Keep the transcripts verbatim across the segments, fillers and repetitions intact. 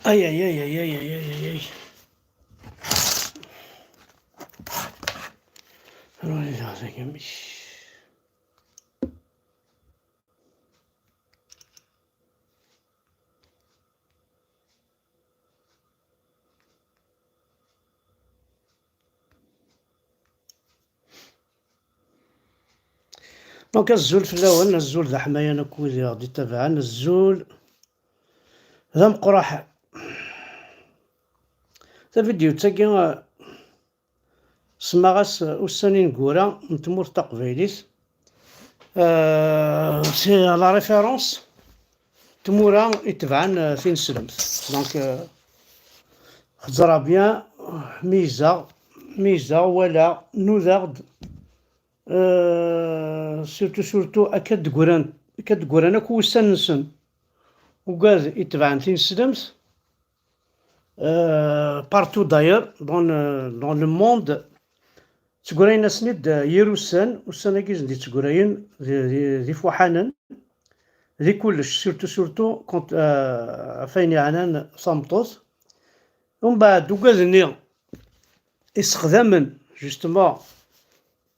Ay, ay, ay, ay, ay, ay, ay, ay, ay. Ruḥ, ruḥ, ruḥ, ruḥ. Donc, azul fell-awen, azul d aḥmayan akk wid i ɣ-d-itabaɛen, azul d ameqqraḥ. Tavidyut-agi, eh, semmaɣ-as, eh, ussan ineggura n tmurt taqbaylit. Eh, c'est la référence tmura itebɛen, eh, tineslemt. Donc, eh, xeẓra bien, meyzeɣ, meyzeɣ, walaɣ, nudaɣ-d, eh, surtout, surtout, akka d-ggran, akka d-ggran akk wussan-nsen. Ugad itebɛen tineslemt, eh, partout d'ailleurs, dans le, dans le monde, ttegrayen-asen-id, eh, yir ussan, ussan-agi i sen-d-ittegrayen d, d, d ifuḥanen, di kullec, surtout, surtout, kont, eh, ɣef ayen yeɛnan tameṭṭut. Umbeɛd, ugad-nni issexdamen, justement,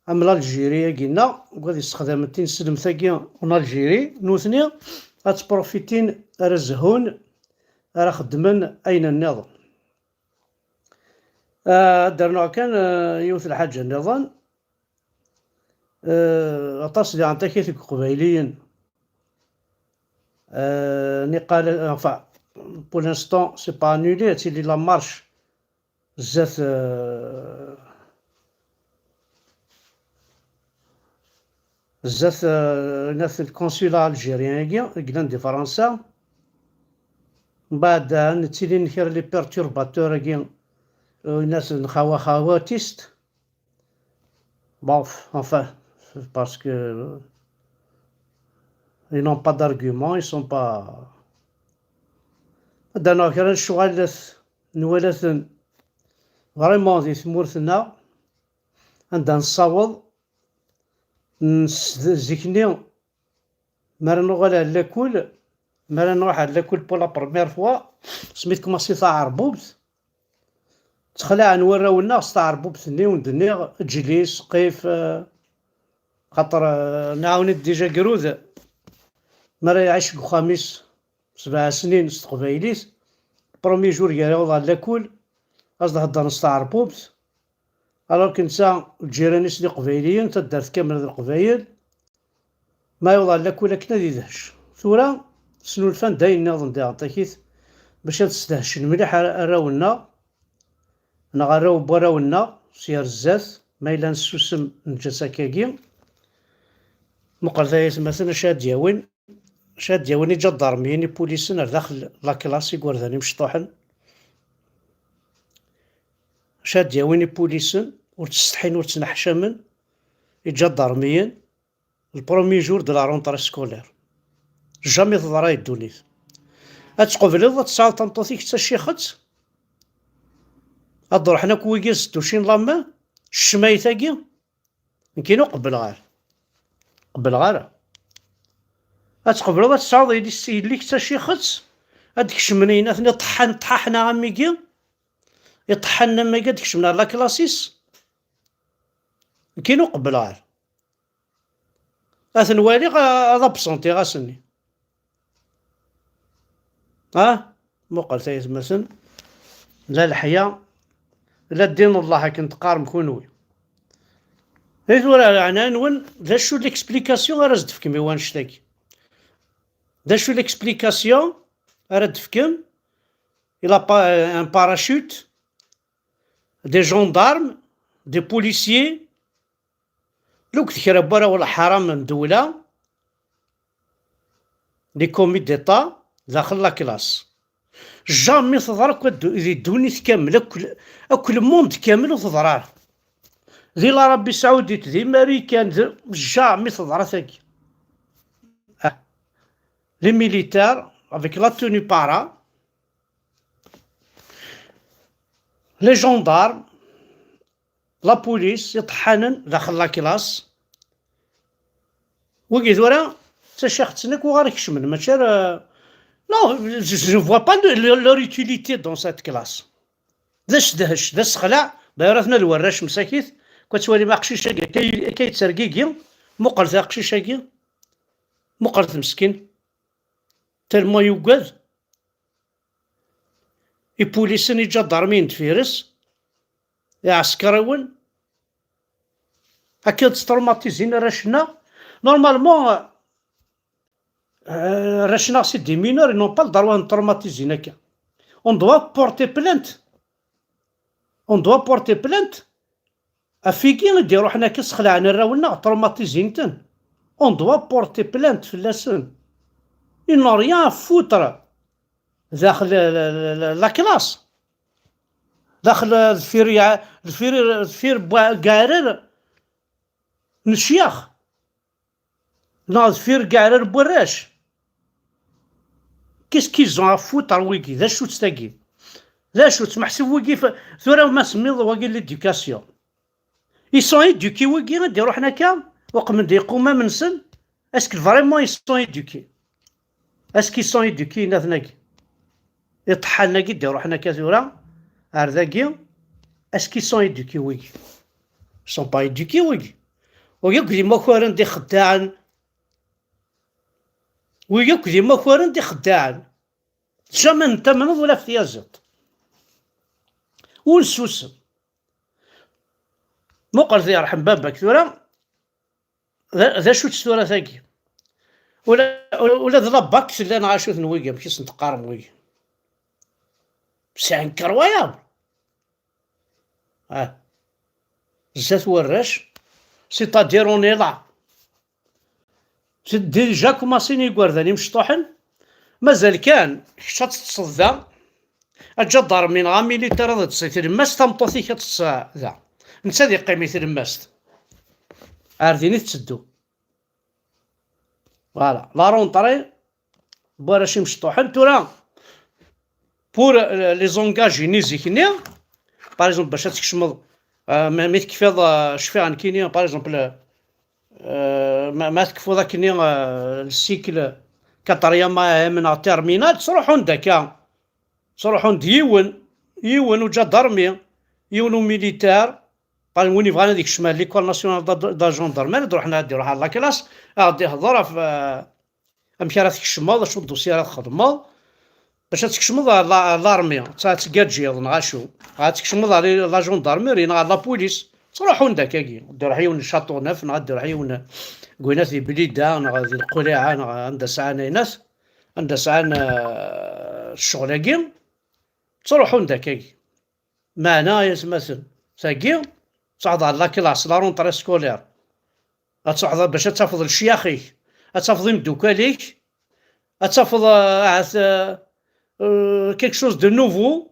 am l'Algérie-agi-nneɣ, ugad issexdamen tineslemt-agi en Algérie, nutni ad ttprofitin ara zhun, ara xeddmen ayen nniḍen. Ah, ad d-rnuɣ kan, ah, yiwet lḥaǧa nniḍen. Ah, aṭas diɣen takit deg Iqbayliyen. Ah, niqal, enfin, pour l'instant, c'est pas annulé, ad tili la marche zdat, ah, zdat, ah, nat le consulat algérien-agi, i yellan di Fransa. Mbeɛd, ah, nettili kra les perturbateurs-agi, ah, nat lxawa xawatist. Bon, enfin, parce que, euh, ils n'ont pas d'argument, ils sont pas. Ad d-rnuɣ kra n ccɣalat nwala-ten vraiment di tmurt-nneɣ, anda nessaweḍ, nsed-, zik-nni, mi ara nuɣal ar lakul, mi ara nruḥ ar lakul pour la première fois, asmi tekmaṣi taɛerbubt, ttexlaɛen warraw-nneɣ s tɛerbubt-nni, wen-d-nniɣ, ǧlis, qif, eh, xaṭer, eh, nɛawen-d déjà grud, mi ara iɛic deg uxxam-is sebɛa snin s teqbaylit, premier jour gar yaweḍ ɣer lakul, ad s-d-heddren s tɛerbubt, alors que netta lǧiran-is d iqbayliyen, taddart kamel d leqbayel, ma yewḍ ɣer lakul akken ad idhec. Tura, snulfan-d ayen nniḍen diɣen takit, bac ad sdehcen mliḥ ar-, arraw-nneɣ, neɣ arraw n warraw-nneɣ, s yer zdat, ma yella nessusem neǧǧa-tt akkagi. Muqlet ay atmaten acu ad d-yawin, acu ad d-yawin iǧadarmiyen, ipulisen ar daxel la classe, igerdan imecṭuḥen. Acu ad d-yawin ipulisen, ur ttsetḥin, ur ttneḥcamen, iǧadarmiyen, le premier jour de la rentrée scolaire. Jamais teḍra i ddunit. Ad tqebleḍ ad tesɛuḍ tameṭṭut-ik d tacixet? Ad d-ruḥen akk wigi ad zedducin la main? Ccmayt-agi? Nekkini ur qebbleɣ ara. Qebbleɣ ara. Ad tqebleḍ ad tesɛuḍ yelli-s, yelli-k d tacixet? Ad d-kecmen yinat-nni ṭeḥḥan, ṭḥaḥna am wigi? Iṭeḥḥanen am wigi ad d-kecmen ar la classe-is? Nekkini ur qebbleɣ ara. Ad ten-waliɣ, a-, ad abṣentiɣ ass-nni. Ah, muqlet ay atmaten, la leḥya, la ddin n Allah akken teqqarem kunwi. I tura, leɛnaya-nwen, d acu l'explication ara s-d-tefkem i wannect-agi? D acu l'explication ara d-tefkem? Il a pas un parachute, des gendarmes, des policiers, lugd kra n warraw lḥaram n ddewla, les commis d'État, daxel la classe. Jamais teḍra akk di ddunit kamel, akk, akk le monde kamel ur teḍra ara. Di l'Arabie Saoudite, di Marikan, d-, jamais teḍra tagi. Ah. Les militaires, avec la tenue para, les gendarmes, la police, iṭeḥḥanen daxel la classe. Wigi tura, d tacixet-nni akk uɣar ikecmen, mačči ara, Non, je ne vois pas leur utilité dans cette classe. D assedhec, d asexlaɛ. D'ailleurs, atna d warrac msakit, kwa ttwalim aqcic-agi akka yettergigi. Muqlet aqcic-agi. Muqlet meskin. Tellement yugad. Ipulisen, iǧadarmiyen deffir-s, iɛeskriwen. Akka ad traumatisé arrac-nneɣ. Normalement, euh, arrac-nneɣ c'est des mineurs, ils n'ont pas le droit ad traumatisé akka. On doit porter plainte. On doit porter plainte. Ɣef wigi i d-iruḥen akka sexlaɛen arraw-nneɣ, traumatisé-ten. On doit porter plainte fell-asen. Ils n'ont rien à foutre daxel la, la, la, la classe. Daxel deffir, deffir, deffir n uɛrar n ccyax. Neɣ deffir n uɛrar n warrac. Qu'est-ce qu'ils ont à foutre wigi? D acu-tt tagi? D acu-tt? Meḥsub wigi, tura ma semmiḍ wagi l'éducation. Ils sont éduqués wigi i d-iruḥen akka, uqmen-d iqumam-nsen? Est-ce que vraiment ils sont éduqués? Est-ce qu'ils sont éduqués, inat-nagi? Iṭeḥḥanen-agi d-iruḥen akka tura ar dagi, est-ce qu'ils sont éduqués wigi? Ils sont pas éduqués wigi. Wigi akk d imakaren d ixeddaɛen. Wigi akk d imakaren d ixeddaɛen. Jamais nettamneḍ ula ɣef tyaziḍt. Ur nsusem. Muqel yerḥem baba-k tura. D, d acu-tt tura tagi? Ula, ula d la bac tella neɣ acu-ten wigi, amek i sen-teqqarem wigi? C'est incroyable. Ah. Zdat warrac, c'est-à-dire on est là. Déjà commencin yigerdan imecṭuḥen, mazal kan kečč ad teṭṭseḍ da, aǧadarmi neɣ amilitar ad teṭṭes i tlemmast, tameṭṭut-ik ad teṭṭes da. Netta ad yeqqim i tlemmast. Ar din i tetteddu. Voilà. La rentrée n warrac imecṭuḥen. Tura, pour, euh, les engagés-nni zik-nni, par exemple, bac ad tkecmeḍ, euh, mi, mi tekfiḍ, euh, cfiɣ nekkini, par exemple, euh, ma, ma tekfuḍ akkenni, euh, le cycle quatrième A M neɣ terminale, ttruḥun-d akka. Ttruḥun-d yiwen, yiwen uǧadarmi, yiwen umilitar, par exemple, win yebɣan ad yekcem ar l'école nationale de, de la gendarmerie, ad ruḥen, ad iruḥ ar la classe, ad ɣ-d-ihḍer ɣef, euh, amek ara tkecmeḍ, acu n dossier ara txedmeḍ, bac ad tkecmeḍ ar la, ar l'armée, ad tgaǧiḍ neɣ acu, ad tkecmeḍ ar la gendarmerie neɣ ar la police, ttruḥun-d akkagi, ad d-iruḥ yiwen n Châteauneuf, neɣ ad d-iruḥ yiwen deg winat di Blida, neɣ di Lqeliɛa, neɣ anda sɛan aynat, anda sɛan, euh, ccɣel-agi, ttruḥun-d akkagi. Meɛna, ay atmaten, tagi, ad truḥeḍ ar la classe, la rentrée scolaire. Ad truḥeḍ bac ad tafeḍ lecyax-ik, ad tafeḍ imeddukal-ik, ad tafeḍ, euh, ahat, euh, euh, quelque chose de nouveau,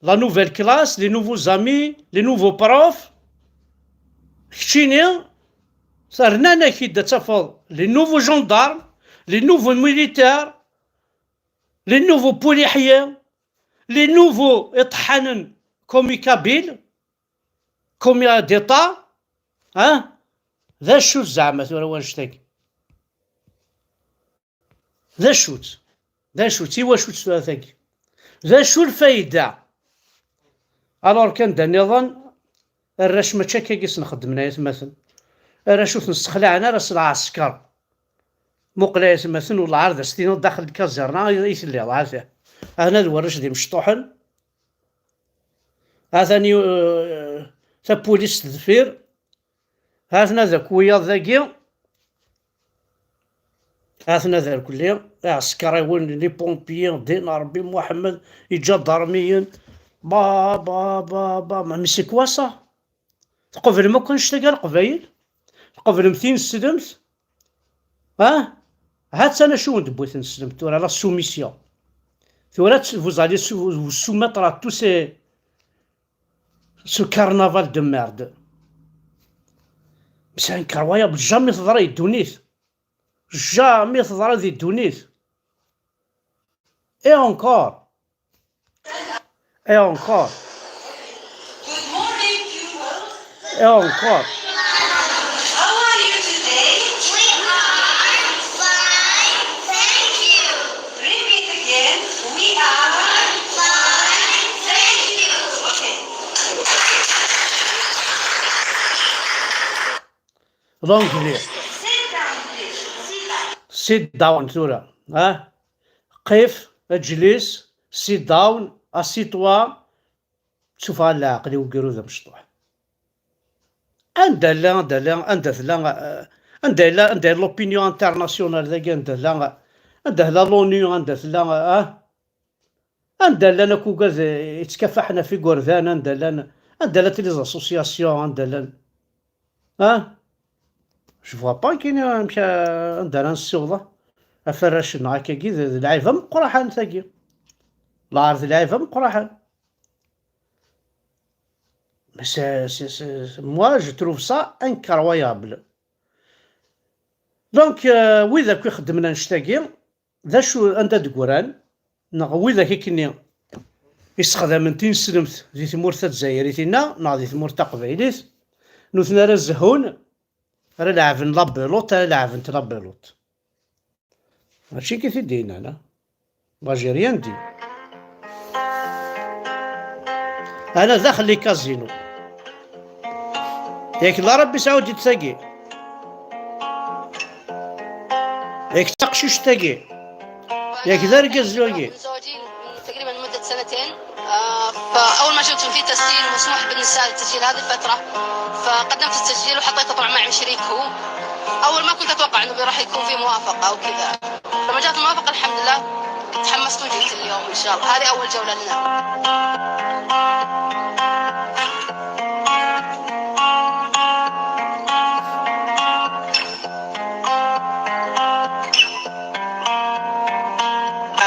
la nouvelle classe, les nouveaux amis, les nouveaux profs. Keččini, rnan-ak-id ad tafeḍ les nouveaux gendarmes, les nouveaux militaires, les nouveaux poliḥyen, les nouveaux iṭeḥḥanen, commis kabyle, commis d'État, hein? D acu-tt zeɛma tura wannect-agi? D acu-tt? D acu-tt? I wacu-tt tura tagi? D acu lfayda? Alors kan d nniḍen, arrac mačči akka i sen-xeddmen ay atmaten. Arrac ur ten-ssexlaɛen ara s lɛesker. Muqel ay atmaten, wellah ar d as-tiniḍ daxel lkazerna i telliḍ, ha-t-an. Ha-ten-a d warrac d imecṭuḥen. Ha-ten-a, eh, tapulist deffir. Ha-ten-a d akk wiyaḍ dagi. Ha-ten-a d irkelli, iɛsekriwen, les pompiers, ddin Ṛebbi Muḥemmed, iǧadarmiyen. Ba, ba, ba, ba, ma, mais c'est quoi ça? Tqeblem akk annect-agi a Leqbayel? Tqeblem tineslemt? Ah? Ha-tt-an acu wen-d-tewwi tneslemt tura, la soumission. Tura, vous allez sou-, vous soumettre à tout ces, ce carnaval de merde. C'est incroyable, jamais teḍra di ddunit. Jamais teḍra di ddunit. Et encore. Et encore. Et encore. How are you today? We are fine, thank you. Repeat L'anglais. Sit down tura, ah? Qif, eǧlis, sit down, assis-toi. Ttufeɣ leɛqel-iw deg ugrud amecṭuḥ. Anda llan, anda llan, anda tella, eh, anda yella, anda yella l'opinion internationale dagi, anda llan, anda tella l'ONU, anda tella, ah? Anda llan akk ugad, eh, yettkafaḥen ɣef igerdan, anda llan, anda llant les associations, anda llan, ah? Je vois pas kini amek, eh, anda ara nessiweḍ, ah? Ɣef arrac-nneɣ akkagi, d, d lɛib ameqqraḥan tagi. Lɛar d lɛib ameqqraḥan. Mais c'est, c'est, c'est, moi, je trouve ça incroyable. Donc, euh, wid akk ixeddmen annect-agi, d acu, anda d-ggran, neɣ wid akkenni issexdamen tineslemt di tmurt tazzayrit-inna, neɣ di tmurt taqbaylit, nutni ara zehhun, ara leɛben la belote, ara leɛbent la belote. Mačči kif i d-yennan, a? Moi, j'ai rien dit. Ana daxel les casinos. Yak d Ṛebbi sɛudit tagi. Yak d taqcict tagi. Yak d argaz wagi. متزوجين تقريبًا مدة سنتين. آه، فأول ما شفت إن في تسجيل مسموح بالنساء التسجيل هذه الفترة، فقدمت التسجيل وحطيت طبعًا مع شريك هو. أول ما كنت أتوقع إنه راح يكون في موافقة أو كذا، لما جات الموافقة الحمد لله تحمست وجيت اليوم إن شاء الله. هذه أول جولة لنا.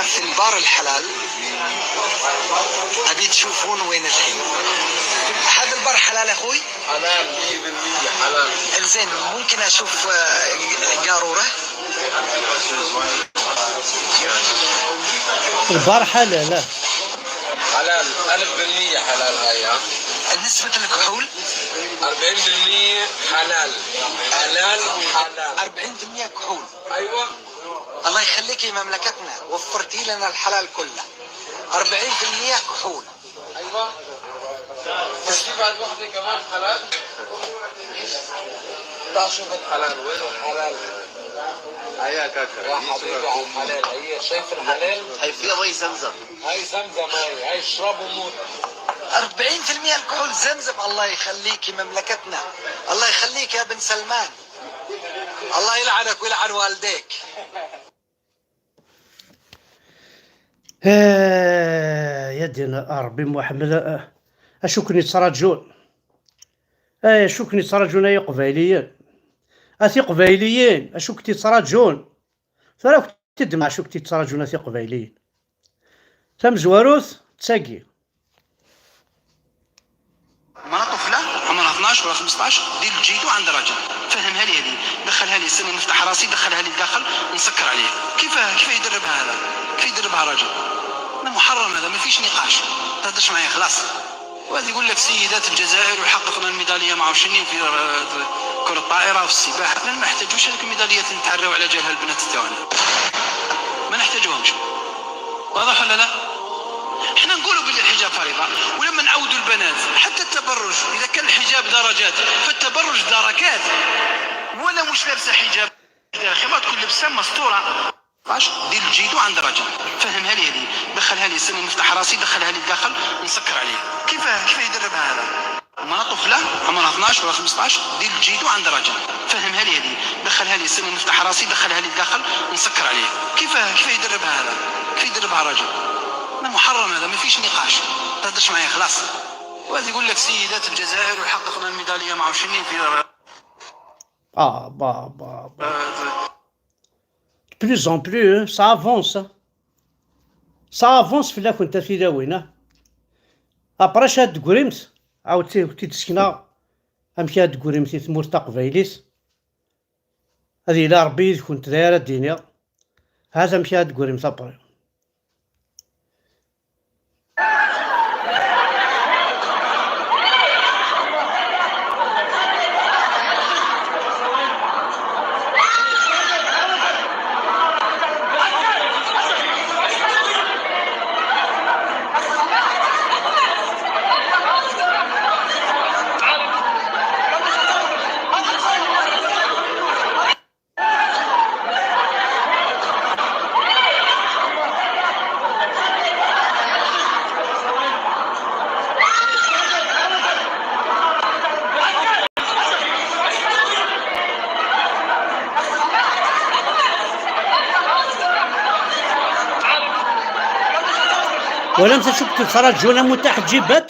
في البار الحلال. أبي تشوفون وين الحين. هذا البار حلال أخوي؟ حلال، مية بالمية حلال. إنزين، ممكن أشوف، آه، قارورة؟ البار حلال، لا. حلال، ألف بالمية حلال هاي، ها؟ نسبة الكحول؟ أربعين بالمية حلال. حلال، حلال. أربعين بالمية كحول. أيوة. الله يخليك يا مملكتنا، وفرتي لنا الحلال كله. أربعين بالمية كحول. أيوة. بس في بعد واحدة كمان حلال. تعال شوف الحلال، وين الحلال؟ هيا كاكا، يا حبيبي على الحلال، هي شايف الحلال؟ هاي في مي زمزم. هاي زمزم، هاي، هاي اشربوا موت. أربعين بالمية الكحول زمزم، الله يخليك يا مملكتنا. الله يخليك يا بن سلمان. الله يلعنك ويلعن والديك. آه، يا دين ربي محمد، آه، أشو كني تراجون؟ آه، أشو كني تراجون يا قبايليين؟ أثي قبايليين، أشو كنتي تراجون؟ ترى كنت تدمع شو كنتي تراجون أثي قبايليين؟ تمزوروث تساقي. مع طفلة عمرها اثناش ولا خمسطاش، دير الجيدو عند راجل، فهمها لي هذه، دخلها لي سنة نفتح راسي، دخلها لي الداخل، نسكر عليه. كيفاه، كيفاه يدربها هذا؟ كيفاه يدربها راجل؟ هذا محرم، هذا ما فيش نقاش. ما تهدرش معايا خلاص. وهذا يقول لك سيدات الجزائر وحققنا الميدالية مع شني في، آه، كرة الطائرة وفي السباحة. حنا ما نحتاجوش هذيك الميداليات اللي نتعراو على جالها البنات تاعنا. ما نحتاجوهمش. واضح ولا لا؟ احنا نقولوا باللي الحجاب فريضة، ولما نعودوا البنات حتى التبرج، إذا كان الحجاب درجات فالتبرج دركات. ولا مش لابسة حجاب، خير ما تكون لبسة مستورة. عرفتش؟ دير الجيدو عند راجل، فهمها لي هذه، دخلها لي سنة نفتح راسي، دخلها لي الداخل، نسكر عليه. كيفاه، كيفاه يدربها هذا؟ مع طفلة عمرها اثناش ولا خمسطاش، دير الجيدو عند راجل، فهمها لي هذه، دخلها لي سنة نفتح راسي، دخلها لي الداخل، نسكر عليه. كيفاه، كيفاه يدربها هذا؟ كيفاه يدربها راجل؟ هذا محرم، هذا ما فيش نقاش. ما تهدرش معايا خلاص. وهذا يقول لك سيدات الجزائر وحققنا الميدالية مع شني في، آه، با، با، با. آه، De plus en plus, hein, ça avance, hein. Ça avance fell-akent a tilawin, ah. Après, ad d-tegrimt, عاودت-, كنت تسكنا، أمشي ad d-tegrimt في tmurt taqbaylit. هذه إلى ربي يذكنت دايرة الدنيا. هذا أمشي ad d-tegrimt après. Walamt acu k-tettraǧun a mutaḥǧibat?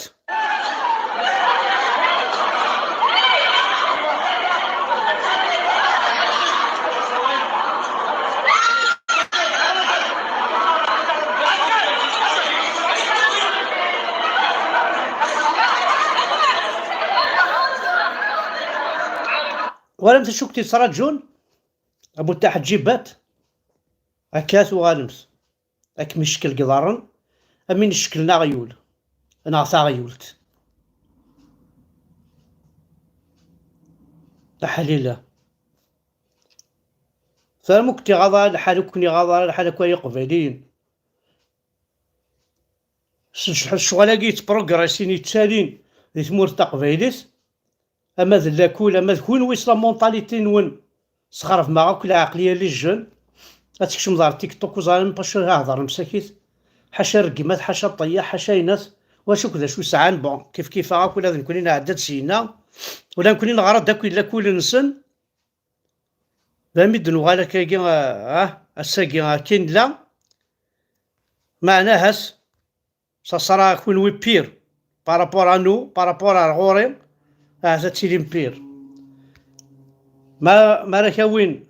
Walamt acu k-tettraǧun a mutaḥǧibat? Akka tuɣalemt. Ad kem-icekkel deg iḍarren, am win cekklen aɣyul neɣ taɣyult. Taḥlila. Tura ma ur ken-iɣaḍ ara lḥal, ur ken-iɣaḍ ara lḥal akk ay iqbayliyen. S ccɣel-agi yettprogressin, yettalin di tmurt taqbaylit, ama d lakul, ama d kunwi s la mentalité-nwen, tesxerfem-aɣ akk lɛeqliya les jeunes. Ad tkecmeḍ ɣer TikTok, ur ẓrin même pas acu ara hedren msakit. Ḥaca rregmat, ḥaca ṭṭeyya, ḥaca aynat. Wacu d acu sɛan? Bon, kif kif-aɣ akk, ula d nekkni nɛedda-d syenna. Ula nekkni neɣra-d akk i lakul-nsen. D ami d-nuɣal akka-agi, ah, ah, ass-agi akka i nella. Meɛna ahat, ça sera kunwi pire par rapport à nous, par rapport ar ɣur-i, ahat ad tilim pire. Ma, ma ara k-awin,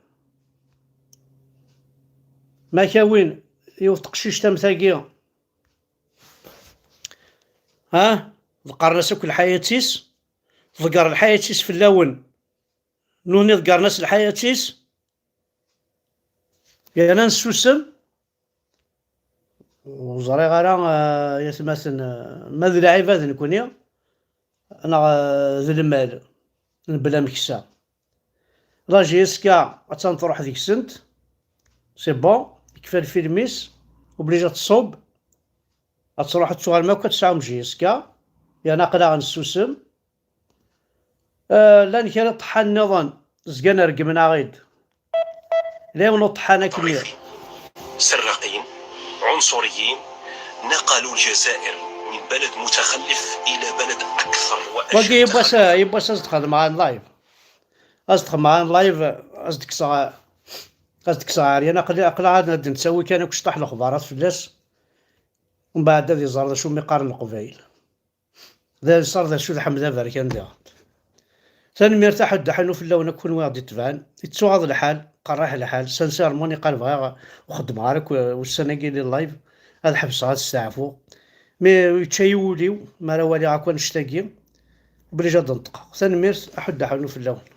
ma k-awin yiwet teqcict am tagi, ha, ḍeqqren-as akk lḥayat-is, tḍegger lḥayat-is fell-awen, nutni ḍeggren-as lḥayat-is, yerna nessusem. Ur ẓriɣ ara, eh, yatmaten, eh, ma d lɛibad nekkni, neɣ, eh, d lmal n bla meksa. La J S K attan truḥ deg-sent, c'est bon, yekfa lfilm-is, obligé ad tṣubb, ad truḥ ad tuɣal, ma akk ad tesɛum J S K, yerna aql-aɣ nessusem. Eh, llan kra ṭṭḥan nniḍen zgan reggmen-aɣ-id. Llan yiwen uṭṭḥan akken سراقين، عنصريين، نقلوا الجزائر من بلد متخلف إلى بلد أكثر وأشد wagi yiwwas, تخلفا. Yiwwas ad s-d-xedmeɣ en live. Ad s-d-xedmeɣ en live, ad s-d-kkseɣ, ad s-d-kkseɣ ɛeryan. Aql-, aql-aɣ ad d-nettawi kan akk cṭaḥ lexbarat fell-as. Umbeɛd ad iẓer d acu mi qqaren Leqbayel. D anṣar d acu d Ḥmed Aberkan diɣen. Tanemmirt, aḥuddu aḥunnu fell-awen akk kunwi aɣ-d-itebɛen. Ittuɣaḍ lḥal, qerriḥ lḥal, sincèrement iqal bɣiɣ ur xeddmeɣ ara akk ussan-agi les lives, ad ḥebseɣ, ad steɛfuɣ. Mi yečča-yi wul-iw mi ara waliɣ akk annect-agi, obligé ad d-neṭqeɣ. Tanemmirt, aḥuddu aḥunnu fell-awen.